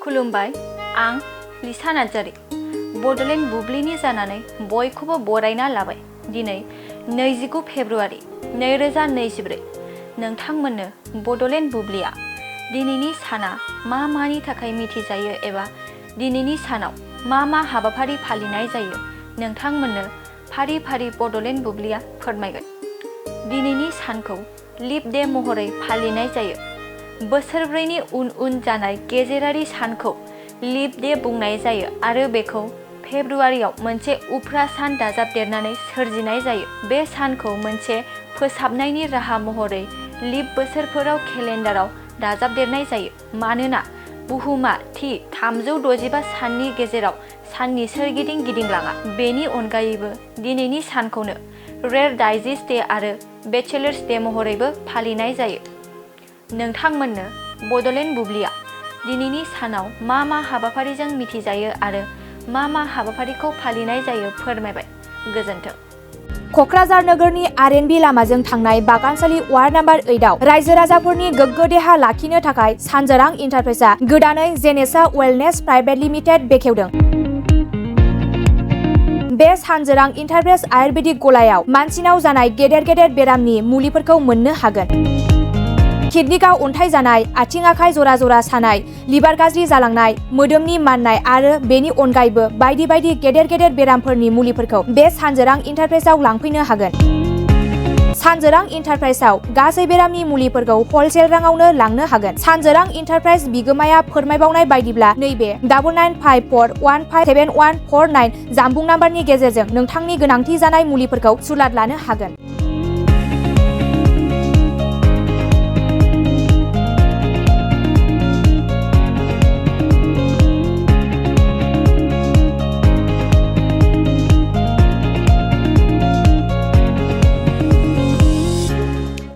खुलुमबाय आं लिसा नार्जारी बड'लेण्ड बुब्लिनि जानानै बयखौबो बरायना लाबाय। दिनै 29 फेब्रुवारि 2024 नोंथांमोननो बड'लेण्ड बुब्लिया दिनैनि साना मा मानि थाखाय मिथिजायो एबा दिनैनि सानाव मा हाबाफारि फालिनाय जायो नोंथांमोननो फारि फारि बड'लेण्ड बुब्लिया फोरमायगोन। दिनैनि सानखौ लिप डे महरै फालिनाय जायो। बोसोरब्रैनि उन जानाय गेजेरारि सानखौ लिप डे बुंनाय जायो आरो बेखौ फेब्रुवारियाव मोनसे उफ्रा सान दाजाबदेरनानै सोरजिनाय जायो। बे सानखौ मोनसे फोसाबनायनि राहा महरै लिप बोसोरफोराव केलेन्डाराव दाजाबदेरनाय जायो। मानोना बुहुमा थि 365 साननि गेजेराव साननि सोरगिदिं गिदिंलाङा। बेनि अनगायैबो दिनैनि सानखौनो रेर डाइजेस्ट डे आरो बेचेलर्स डे महरैबो फालिनाय जायो। नोंथांमोननो बड'लेण्ड बुब्लिया दिनैनि सानाव मा हाबाफारिजों मिथिजायो आरो मा हाबाफारिखौ फालिनाय जायो फोरमायबाय। गोजोन्थों। क'क्राझार नोगोरनि आर.एन.बी लामाजों थांनाय बागानसालि वार्ड नाम्बार 8आव रायजो राजाफोरनि गोग्गो देहा लाखिनो थाखाय सानजोरां इन्टारप्राइजआ गोदानै जेनेसा वेलनेस प्राइभेट लिमिटेड बेखेवदों। बे सानजोरां इन्टारप्राइज आयुर्वेदिक गलायाव मानसिनाव जानाय गेदेर बेरामनि मुलिफोरखौ मोननो हागोन। किडनिकआव अन्थाइ जानाय, आथिं आखाइ जरा सानाय, लिभार गाज्रि जालांनाय, मोदोमनि माननाय आरो बेनि अनगायैबो बायदि गेदेर बेरामफोरनि मुलिफोरखौ बे सानजोरां इन्टारप्राइजआव लांफैनो हागोन। सानजोरां इन्टारप्राइजआव गासै बेरामनि मुलिफोरखौ हलसेल राङावनो लांनो हागोन। सानजोरां इन्टारप्राइज बिगोमाया फोरमायबावनाय बायदिब्ला नैबे 9954157149 जानबुं नाम्बारनि गेजेरजों नोंथांनि गोनांथि जानाय मुलिफोरखौ सुलाद लानो हागोन।